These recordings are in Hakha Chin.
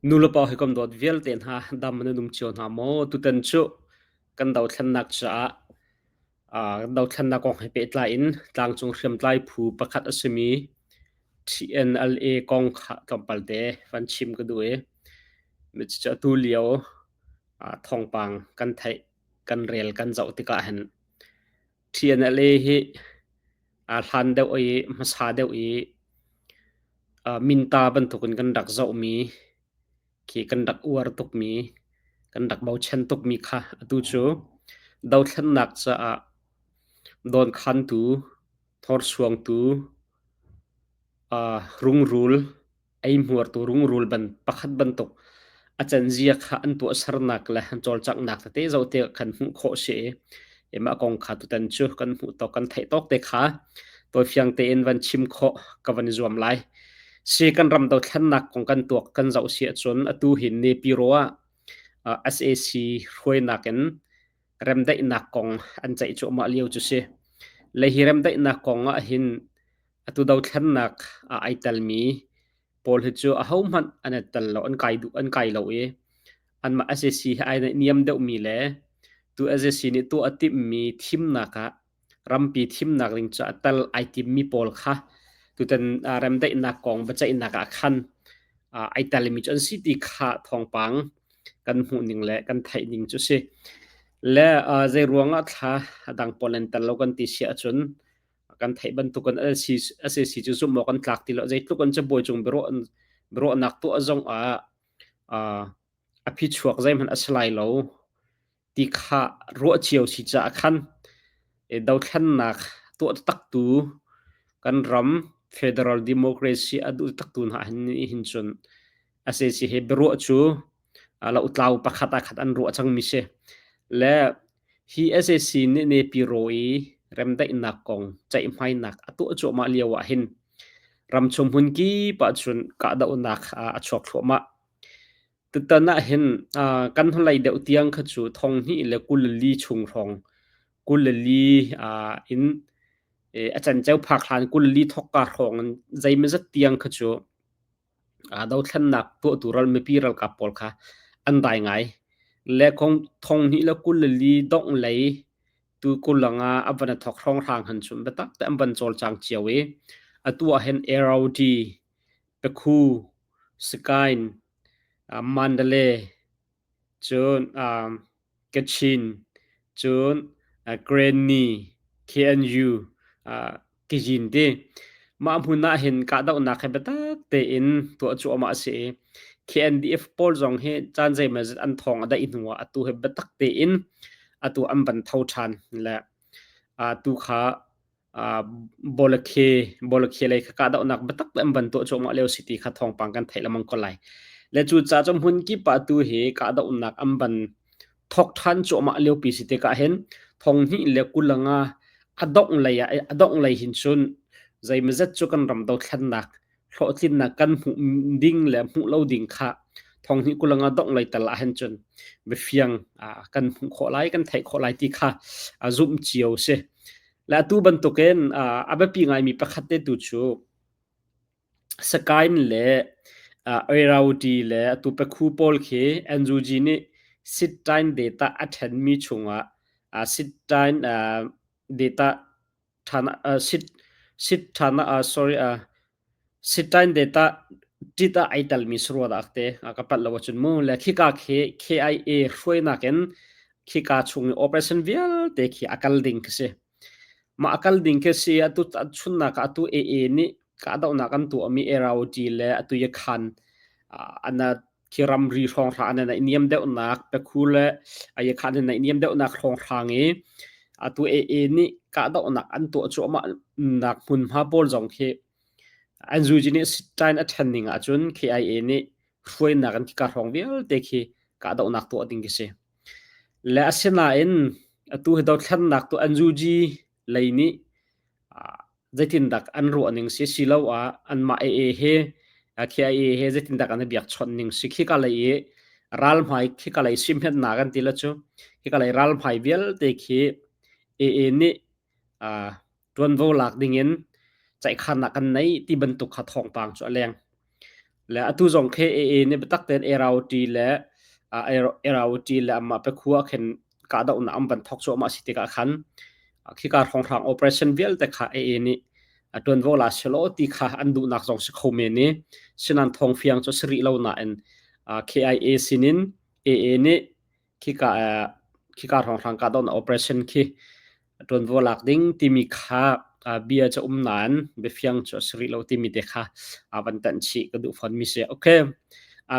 Nulepa hawikom dawt vialte hna dam nan um cio hna maw? Tutan cu kan dothlennak caah dothlennak kong he pehtlai in tlangcung hriamtlai phu pakhat a simi TNLA kong kha tlawmpal te van chim ka duh i cucu atu lio thawngpang kan theih, kan rel, kan zoh tikah hin TNLA hi hlan deuh i hmasa deuh i minta bantukin kan rak zohmi khi kan rak uar tukmi, kan rak bochan tukmi kha atu cu dothlennak caah dawnkhantu, thorsuangtu, rungrul eihmuartu rungrul ban pakhat bantuk a canzia kha an tuahsernak le an cawlcanghnak tete zoh te khan hmuh khawh si i mah kong kha tutan cu kan hmuh tawk kan theih tawk te kha tawifiang tein van chim khawh ka van i zuam lai. Si kan ram dothlennak kong kan tuak kan zoh si ahcun atu hin Nepiro ah SAC hruainak in remdaihnak kong an ceih cuahmah lio cu si. Le hi remdaihnak kong ah hin Atu dothlennak ah ai telmi pawl hi cu ahohmanh an i tel lo, an kai duh, an kai lo i anmah sac he ai naihniam deuhmi le tu sac nih tuah a timhmi thimnak ah rampi thimnak ding cu a tel ai timmi pawl kha tutan remdaihnak kong biaceihnak ah khan ai telmi cu an si ti kha thawngpang kan hmuh ning le kan theih ning cu si. Le zei ruangah thla a dang pawl an tel lo kan ti si ahcun kan theih bantukin SAC cu zumh awk an tlak ti lo. Zeitluk an cabuai cung biaruahnak tuah zong ah a phichuak zeihmanh a si lai lo ti kha ruah cio si caah khan dothlennak tuah taktu kan ram federal democracy a duh taktu hna hin cun SAC he biaruah cu lotlau pakhat ah khat an ruah cangmi si. Le hi sac nih Nepiro i remdaihnak kong ceihmainak a tuah cuahmah lio ah hin ramchung hmun kip ah cun kahdohnak a chuak thluahmah. Tutan ah hin kan hnulei deuh tiang kha cu thong hnih le 24 chung hrawng 24 in a canceo phak hlan 24 thokka hrawng in zeimawzat tiang kha cu Dothlennak tuahtu ral mipi ralkap pawl kha an dai ngai. Le thong hnih le 24 dongh lei tu kulang ah a van i thawk hrawnghrang han chun biatak te an van cawlcang cio i atu ah hin ARD, Pakhu, Sakaing, Mandalay, cun Kachin, cun Karenni, KNU, Kazin ti. Mah hmun ah hin kahdohnak he biatak tein tuah cuahmah a si i KNDF pawl zong hi caan zeimawzat an thawng a daih hnu ah atu hi biatak tein atu an van tho ṭhan le tu kha Bawlakhe Bawlakhe lei kha kahdohnak biatak tein an van tuah cuahmah lio si ti kha thawngpang kan theih lengmang ko lai. Le cucaah cun hmun kip ah tu hi kahdohnak an van thawk ṭhan cuahmah liopi si tikah hin thong hnih le 25 a dongh lei ah a dongh lei hin cun zeimawzat cu kan ram dothlennak hlawhtlinnak kan hmuh ding le hmuh lo ding kha thong hnih 25 dongh lei tal ah hin cun biafiang kan hmuh khawh lai kan theih khawh lai ti kha zumh cio si. Le atu bantukin a biapi ngaimi pakhat te tu cu Sakaing le Irrawaddy le atu Pakhu pawl khi NUG nih Sittain data a ṭhenmi chungah Sittain data Sittain data ṭit ah ai telmi sarua dah te ka palh lo ahcun mu. Le khika khi KIA hruainak in khika chung i operation vialte khi a kal ding khi si. Mah a kal ding khi si atu chunnak ah atu AA nih kahdohnak an tuahmi ROD le atu Yakhan an khi ramri hrawnghrang an naihniam deuhnak Pakhu le Yakhan an naihniam deuhnak hrawnghrang i atu AA nih kahdohnak an tuah cuahmah nak hmunhma pawl zong khi an zuji nih sitain a ṭhen ning ahcun KIA nih hruainak an khika hrawng vialte khi kahdohnak tuah ding khi si. Le asinain atu hi dothlennak tu NUG lei nih zeitindak an ruah ning si siloah anmah AA he KIA he zeitindak an i biakchawnh ning si khika lei i ralhmai khika lei simhennak an ti la cu khika lei ralhmai vialte khi AA nih ṭuanvo lak dingin ceihkhannak kan nei ti bantuk kha thawngpang cu a leng. Le atu zong khi AA nih biatak tein Erawti le Erawti le amah Pakhua khin kahdohnak an van thawk cuahmah si tikah khan khika hrawnghrang operation vialte kha AA nih ṭuanvo la selaw ti kha an duhnak zong si kho men i sinan thawngfiang cu si rih lo nain KIA sinin AA nih khika khika hrawnghrang kahdohnak operation khi ṭuanvo lak ding timi kha bia cu um nain biafiang cu a si rih lo timi te kha van tanh chih ka duh fawn mi si. Okay.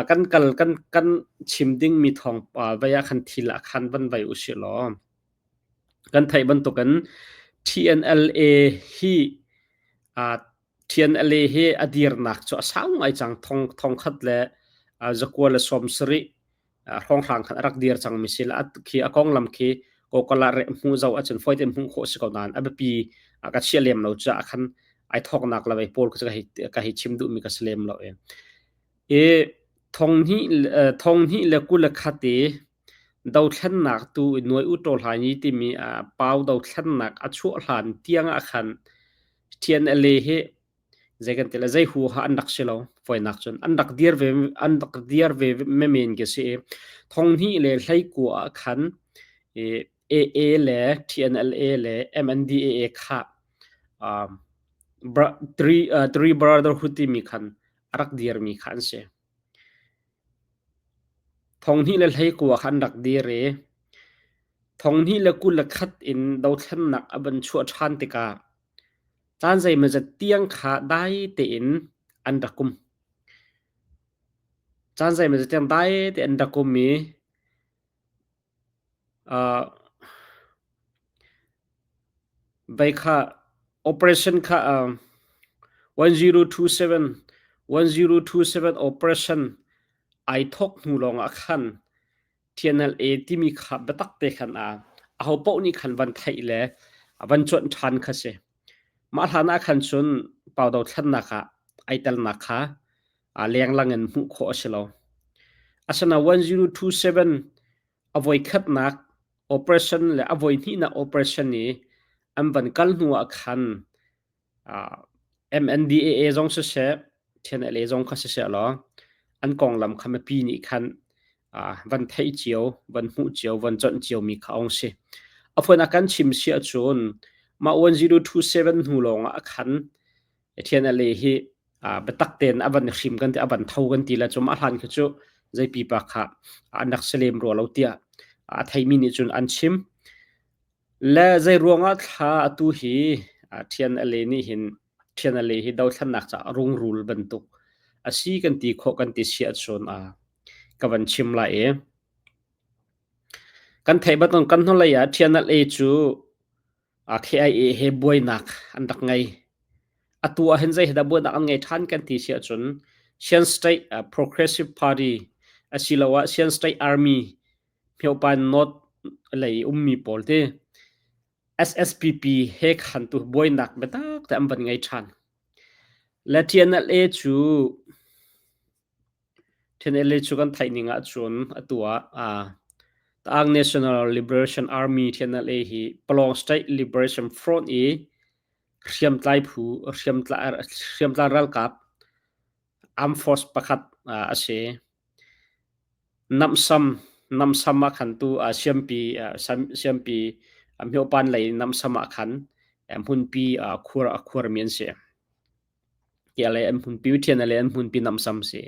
Kan kal kan kan chim ding mi thawng vai ah khan thil ah khan van vai usih law kan theih bantukin TNLA hi TNLA hi a dirnak cu a sau ngai cang thong thongkhat le zakua le 70 hrawnghrang khan a rak dir cangmi si le khi a konglam khi Kokala re hmuh zo ahcun fawi tein hmuh khawh si ko nain a biapi ka chia lem lo caah khan ai thawknak le vei pawl ka hei chim duhmi ka si lem lo e. I 2021 i dothlennak tu nuai u ṭaw hlan i timi pau dothlennak a chuah hlan tiang ah khan TNLA hi zei kan ti le zei huaha an rak si lo fawinak cun an rak dir ve an rak dir ve men khi si i 2019 ah khan AA le TNLA le MNDAA kha three brotherhood timi khan a rak dirmi kha an si. 2019 kha an rak dir i 2021 in dothlennak a van chuah ṭhan tikah Caan zeimawzat tiang kha dai tein an rak um. Caan zeimawzat tiang dai tein an rak um i vei kha operation kha 1027 1027 operation ai thawk hnu lawngah khan TNLA timi kha biatak te khan a ahopaoh nih khan van theih le van cuanh ṭhan kha si. Mah hlan ah khan cun pau dothlennak ah ai telnak kha lenglang in hmuh khawh a si lo. Asinain 1027 a voikhatnak operation le a voihnihnak operation i an van kal hnu ah khan MNDAA zong siseh, TNLA zong kha siseh law an konglam kha mipi nih khan van theih cio, van hmuh cio, van conh ciomi kha ong si. A phun a kan chim si ahcun mah 1027 hnu lawng ah khan TNLA hi biatak tein a van hrim kan ti, a van tho kan ti le cu mah hlan kha cu zei pipa kha an rak si lem rua lo tiah a theimi nih cun an chim. Le zeiruangah thla atu hi TNLA nih hin TNLA hi dothlennak caah rungrul bantuk a si kan ti khawh kan ti si ahcun ka van chim lai i kan theih bantuk kan hnulei ah TNLA cu KIA he buainak an rak ngei. Atu ah hin zei dah buainak an ngei ṭhan kan ti si ahcun Shan State Progressive Party asiloah Shan State Army Myopan North lei ummi pawl ti SSPP he khan tu buainak biatak te an van ngei ṭhan. Le TNLA cu TNLA cu kan theih ning ahcun atu ah Ta'ang National Liberation Army TNLA hi Palong State Liberation Front i hriamtlai phu hriamtlai ralkap armed force pakhat a si. Namsam namsam ah khan tu siampi siampi myopan lei namsam ah khan hmunpi khur a khuarmi an si. Tiah le an hmunpi ṭhian le an hmunpi namsam si.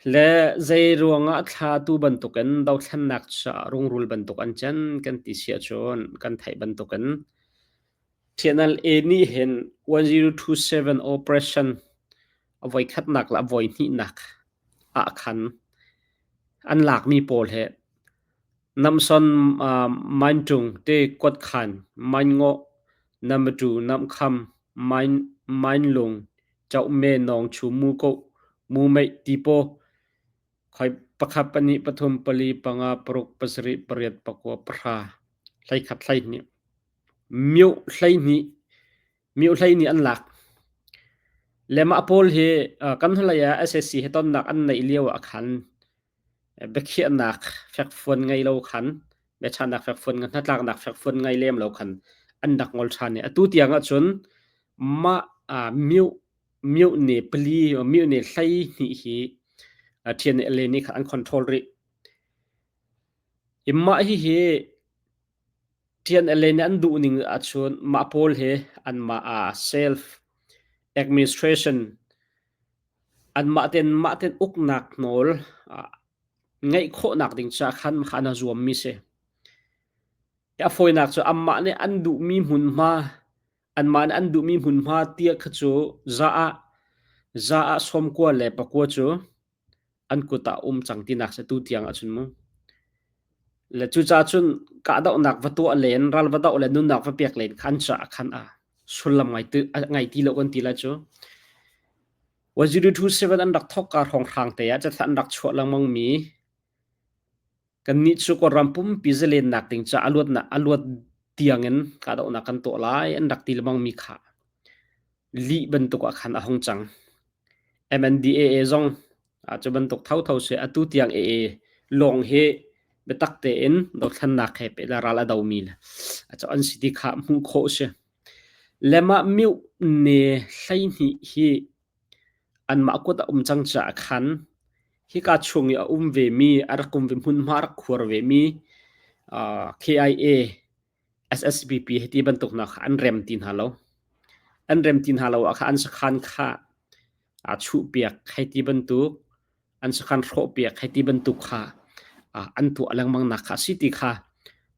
Le zei ruangah thla tu bantukin dothlennak rungrul bantuk an can kan ti si ahcun kan theih bantukin TNLA nih hin 1027 operation a voikhatnak le a voihnihnak ah khan an lakmi pawl hi Namson Maintung te Kuatkhan, Mainngawh, Namatu, Namkham, Mainlung, Chohme, Nawngchu, Mukoh, Mumeih, Tipaw, khoi pakhat pahnih pathum pali panga paruk pasarih pariat pakua pahra 11 12 mioh 12 mioh 12 an lak. Le mah pawl hi kan hnulei ah SSC he tonnak an neih lio ah khan biakhiahnak fekfuan ngei lo khan biachahnak fekfuan hnatlaknak fekfuan ngei lem lo khan an rak ngol ṭhan i atu tiang ahcun mah mioh. Myone pali myone 12 hi TNLA nih khan an control rih. I mah hihi TNLA nih an duh ning ahcun mah pawl hi anmah ah self administration anmah tein mah tein uknak nawl ngeih khawhnak ding caah khan kha an zuammi si. A fawinak cu anmah nih an duhmi hmunhma anmah nih an duhmi hmunhma tiah kha cu za ah za ah 99 cu an kut ah um cang tinak si tu tiang ahcun mu. Le cucaah cun kahdohnak va tuah len, ral va doh le nunnak va pek len kha an caah khan a sullam ngai ti, ngai ti lo kan ti lai cu. 1027 an rak thawk ka hrawnghrang te ah cathlah an rak chuah lengmang mi Kannih cu Kawlram pumpi zalennak ding caah a luatnak a luat tiangin kahdohnak kan tuah lai an rak ti lengmang mi kha lih bantuk ah khan a hung cang. MNDAA zong cu bantuk thotho si atu tiang AA lawng hi biatak tein dothlennak he pehtlai ral a domi le an si ti kha hmuh khawh a si. Le mah mioh ne 12 hi Anmah kut a um cang caah khan hika chung i a um vemi, a rak um ve hmunhma a rak khuar vemi KIA, SSPP hei ti bantuk hna kha an rem ti hna lo. An rem ti hna lo ah khan an sakhan kha aa chuhpiak hei ti bantuk, an sakhan hrawhpiak hei ti bantuk kha an tuah lengmang nak kha a si ti kha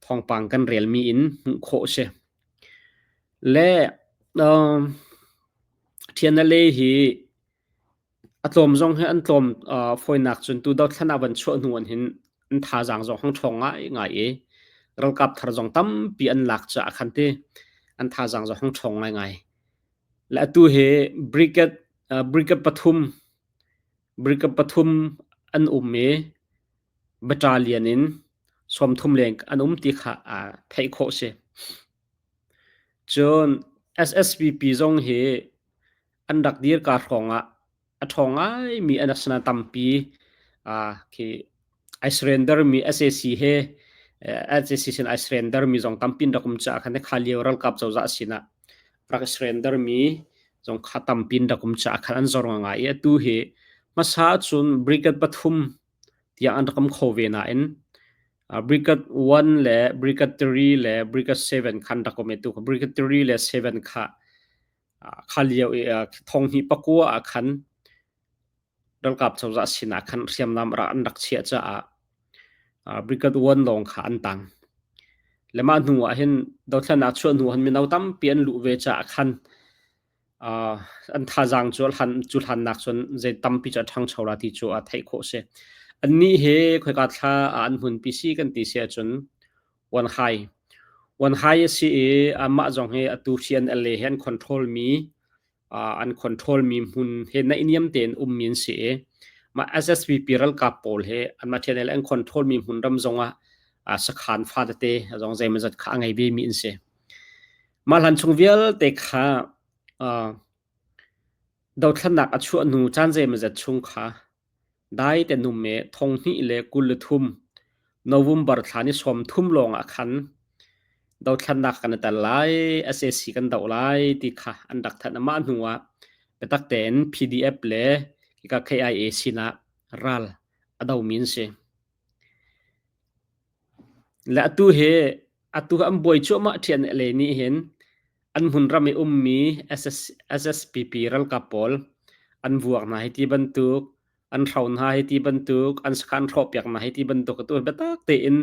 thawngpang kan relmi in hmuh khawh a si. Le TNLA hi a tlawm zong hi an tlawm fawinak cun tu dothlan ah van chuah hnu an hin an thazaang zong hong ṭhawng ngaingai i ralkap thar zong tampi an lak caah khan ti an thazaang zong hong ṭhawng ngaingai. Le atu hi brigade brigade pathum brigade pathum an um i battalion in 30 leng an um ti kha theih khawh si. Cun SSPP zong hi an rak dirka hrawngah a ṭhawng ngaimi an rak si nain tampi khi ai surrender mi sac he sac sin ai surrender mi zong tampi an rak um caah khan kha lio ralkap cozah sinah rak i surrender mi zong kha tampi an rak um caah khan an zor ngai i atu hi hmasa ahcun brigade pathum tiang an rak um kho ve nain Brigade 1 le Brigade 3 le Brigade 7 khan rak um i tu Brigade 3 le 7 kha kha lio i thonghnih pakua ah khan ralkap cozah sinah khan hriamnam rak an rak chiah caah Brigade 1 lawng kha an tang. Le mah hnu ah hin dothlennak chuah hnu han mino tampi an luh ve caah khan An thazaang cu hlan cu hlannak cun zei tampi cu a ṭhangcho la ti cu a theih khawh si. Annih hi khoika thla ah an hmunpi si kan ti si ahcun Wanhai. Wanhai a si i amah zong hi atu CNLA he an control mi an control mi hmun he naihniam tein ummi an si i mah SSVP ralkap pawl he anmah TNLA an control mi hmun ram zong ah sakhan fa tete zong zeimawzat kha a ngei ve mi an si. Mah hlan chung vialte kha dothlatnak a chuah hnu caan zeimawzat chung kha dai te num i 2023 November thla ni 30 lawng ah khan dothlatnak kan i tel lai, sac kan doh lai ti kha an rak thanh. Mah hnu ah biatak tein PDF le hika KIA sinah ral a domi an si. Le atu hi atu an buai cuahmah ṭhian le nih hin an hmunram i ummi SSPP ralkap pawl an vuak hna hi ti bantuk, an hro hna hi ti bantuk, an sakhan hrawhpiak hna hi ti bantuk atu biatak tein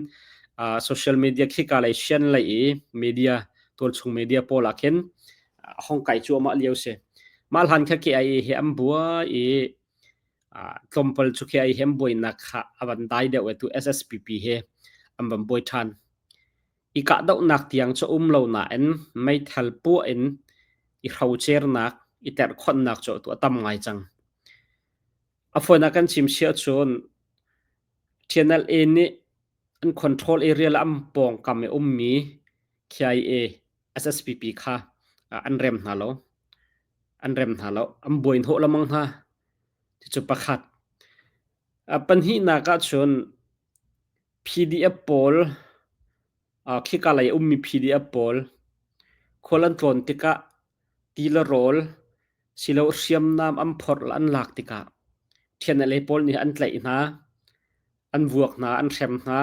social media khika lei sian lei i media tualchung media pawl ah khin hong kai cuahmah lio si. Mah hlan kha KIA hi an buai i tlawmpal cu khi ai hem buainak kha a van dai deuh tu SSPP he an van buai ṭhan. I kahdohnak tiang cu um lo nain meithal puah in i hrocernak, i terhkhonhnak cu tu a tam ngai cang. A fawinak kan chim si ahcun TNLA nih an control area le an pawngkam i ummi KIA SSPP kha an rem hna lo. An rem hna lo. An buai hnawh lengmang hna. Cucu pakhat. A pahnihnak ahcun PDF pawl khika lei a ummi PDF pawl khual an tlawn tikah ti le rawl. Silo hriamnam an phorh le an lak tikah ṭhian-alei pawl nih an tlaih hna, an vuak hna, an hrem hna,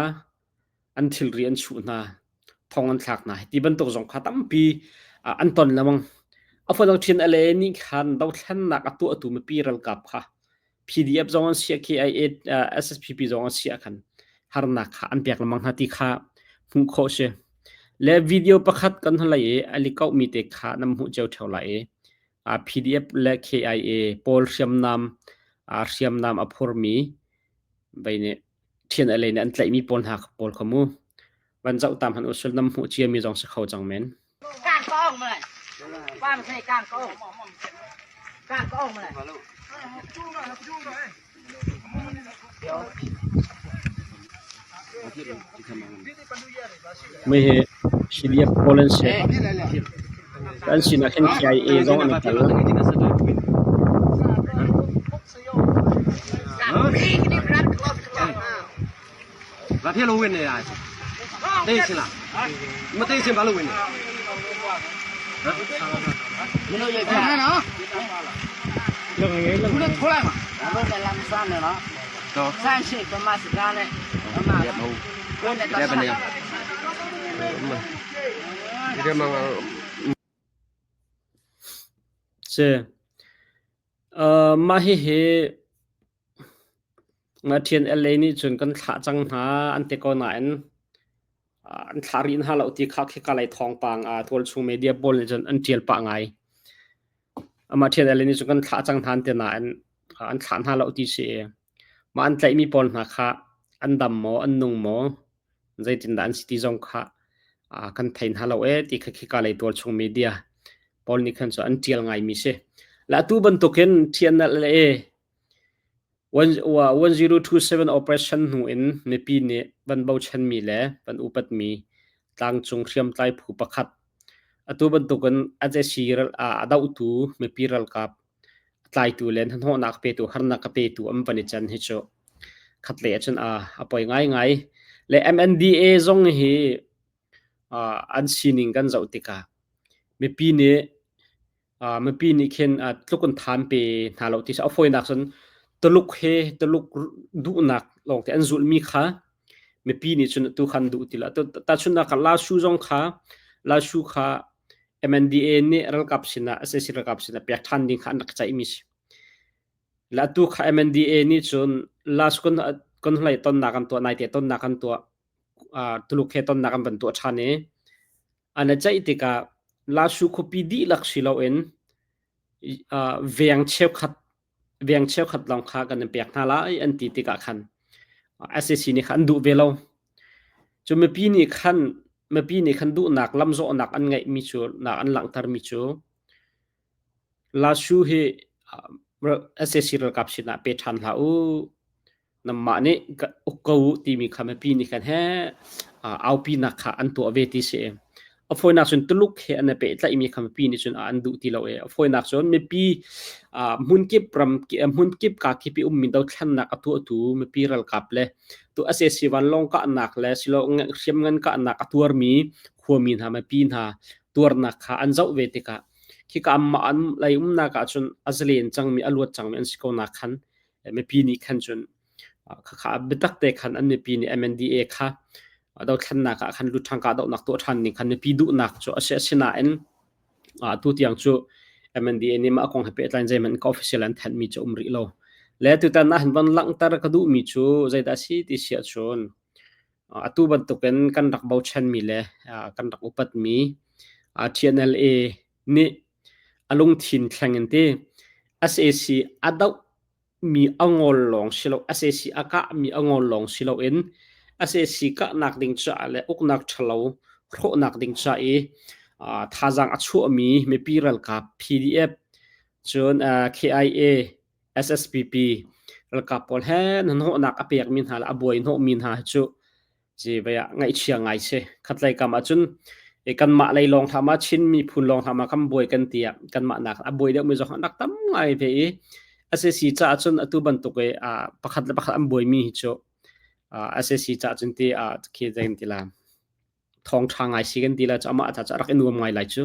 an thilri an chuh hna, thong an thlak hna. Ti bantuk zong kha tampi an ton lengmang. A fawn ṭhian-alei nih khan dothlennak a tuahtu mipi ralkap kha PDF zong an siah KIA SSPP zong an siah khan harnak kha an pek lengmang hna ti kha hmuh khawh si. Le video pakhat kan hlei i a li mi te kha nam hmuh cio theo lai i PDF le KIA pawl hriamnam hriamnam a phurmi vei nih ṭhian a lei nih an tlaihmi pawl hna pawl kha mu van zoh tam han usul nam hmuh ciami zong si kho cang men. Mei hi CDF pawl an si. An sinah khin KIA zong an i tel. Si. Mah hihi TNLA nih cun kan thlah cang hna an ti ko nain an thlah rih hna lo ti kha khika lei thawngpang tualchung media pawl nih cun an ṭial pah ngai. Amah TNLA nih cun kan thlah cang hna an ti nain an thlah hna lo ti si i mah an tlaihmi pawl hna kha an dam maw, an nung maw, zeitindah an si ti zong kha kan thei hna lo ee ti kha khika lei tualchung media pawl nih khan cun an ṭial ngaimi si. Le atu bantukin TNLA 1027 operation hnu in mipi nih van bochanmi le van upatmi tlangcung hriamtlai phu pakhat atu bantukin AJC a dohtu mipi ralkap a tlaitu le hnahnawhnak petu harnak a petu an van i can hi cu khatlei ahcun a poi ngaingai. Le MNDA zong hi an sining kan zoh tikah mipi nih mipi nih khin tluk in than pe hna lo ti a fawinak cun Tuluk he Tuluk duhnak lawngte an zulhmi kha mipi nih cun tu khan duh ti lo. Tahchunhnak ah Lashu zong kha Lashu kha MNDA nih ralkap sinah sac ralkap sinah pek ṭhan ding kha an rak ceihmi si. Le atu kha MNDA nih cun Las kun kun hlei tonnak an tuah naite tonnak an tuah Tuluk he tonnak an van tuah ṭhan i an i ceih tikah Lashu khuapi dihlak si loin veng cheukhat veng cheukhat lawng kha kan in pek hna lai an ti tikah khan sac nih khan an duh ve lo. Cu mipi nih khan mipi nih khan duhnak lamzawhnak an ngeihmi cu nak an langhtermi cu Lashu hi sac ralkap sinah pe ṭhan hlah u. Nanmah nih uk ko u timi kha mipi nih khan he aupinak kha an tuah ve ti si. A fawinak cun Tuluk he an i pehtlaihmi kha mipi nih cun an duh ti lo i a fawinak cun mipi hmunkip ram hmunkip ka kip i ummi dothlennak a tuahtu mipi ralkap le tu sac vanlawng kahnak le silo hriamngan kahnak a tuarmi khuami hna mipi hna tuarnak kha an zoh ve tikah khika anmah an lei umnak ahcun a zalen cangmi a luat cangmi an si ko nak khan mipi nih khan cun khakha biatak te khan an mipi nih MNDA kha dothlennak ah khan luṭhang kahdohnak tuah ṭhan ning khan mipi duhnak cu a si asinain atu tiang cu MNDA nih mah kong he pehtlai in zeihmanh ka official an thanhmi cu um rih lo. Le tutan ah hin von langhter ka duhmi cu zeidah a si ti si ahcun atu bantukin kan rak bochanmi le kan rak upatmi TNLA nih a lungthin thleng in ti sac a doh mi a ngol lawng si lo sac a kah mi a ngol lawng si loin sac kahnak ding caah le uknak ṭhalo hrawhnak ding ca i thazaang a chuahmi mipi ralkap PDF cun KIA SSPP ralkap pawl he hnahnawhnak a pekmi hna le a buai hnawhmi hna cu Ci ah ngaihchia ngai si. Khatlei kam ahcun kanmah lei lawng hlah ma Chin miphun lawng hlah ma kan buai kan ti ah kanmah nak a buai deuhmi zong an rak tam ngai ve i sac caah cun atu bantuk i pakhat le pakhat an buaimi hi cu sac caah cun ti khi zei ti la thawng ṭha ngai si kan ti la cu amah ca cu a rak i nuam ngai lai cu.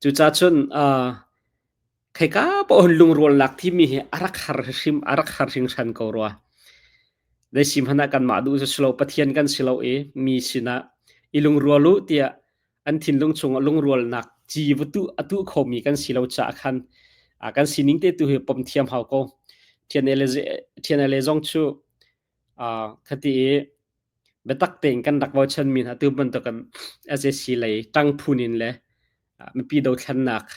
Cucaah cun. Kheka paoh lungrualnak timi hi a rak har hrim a rak har hringhran ko rua. Zei si hmanh ah kanmah duh cu si lo Pathian kan si lo i mi sinah i lungrual u tiah an thinlung chungah lungrualnak ci va tuh a tuh khomi kan si lo caah khan kan sining te tu hi pom thiam hau ko. Thian le zong cu khati i biatak tein kan rak bochanmi hna tu bantukin SAC lei ṭang phun in le mipi dothlennak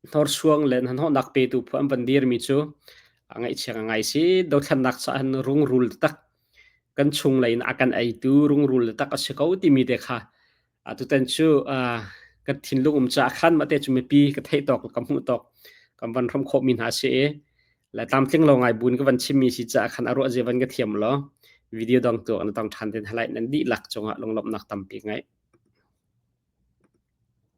hnorsuang le hnahnawhnak petu phu an van dirmi cu ngaihchia ngai si. Dothlennak caah hin rungrul taktak kan chunglei in a kan eitu rungrul taktak a si ko timi te kha tutan cu kan thinlung um caah khan mah te cu mipi ka theih tawk ka hmuh tawk kan van hrawm khawhmi hna si i le tlamtling lo ngai buin ka van chimmi si caah khan a ruah zia van ka thiam law video dang tu na tong ṭhan ten halai nan dihlak cungah lunglawmhnak tampi ngai.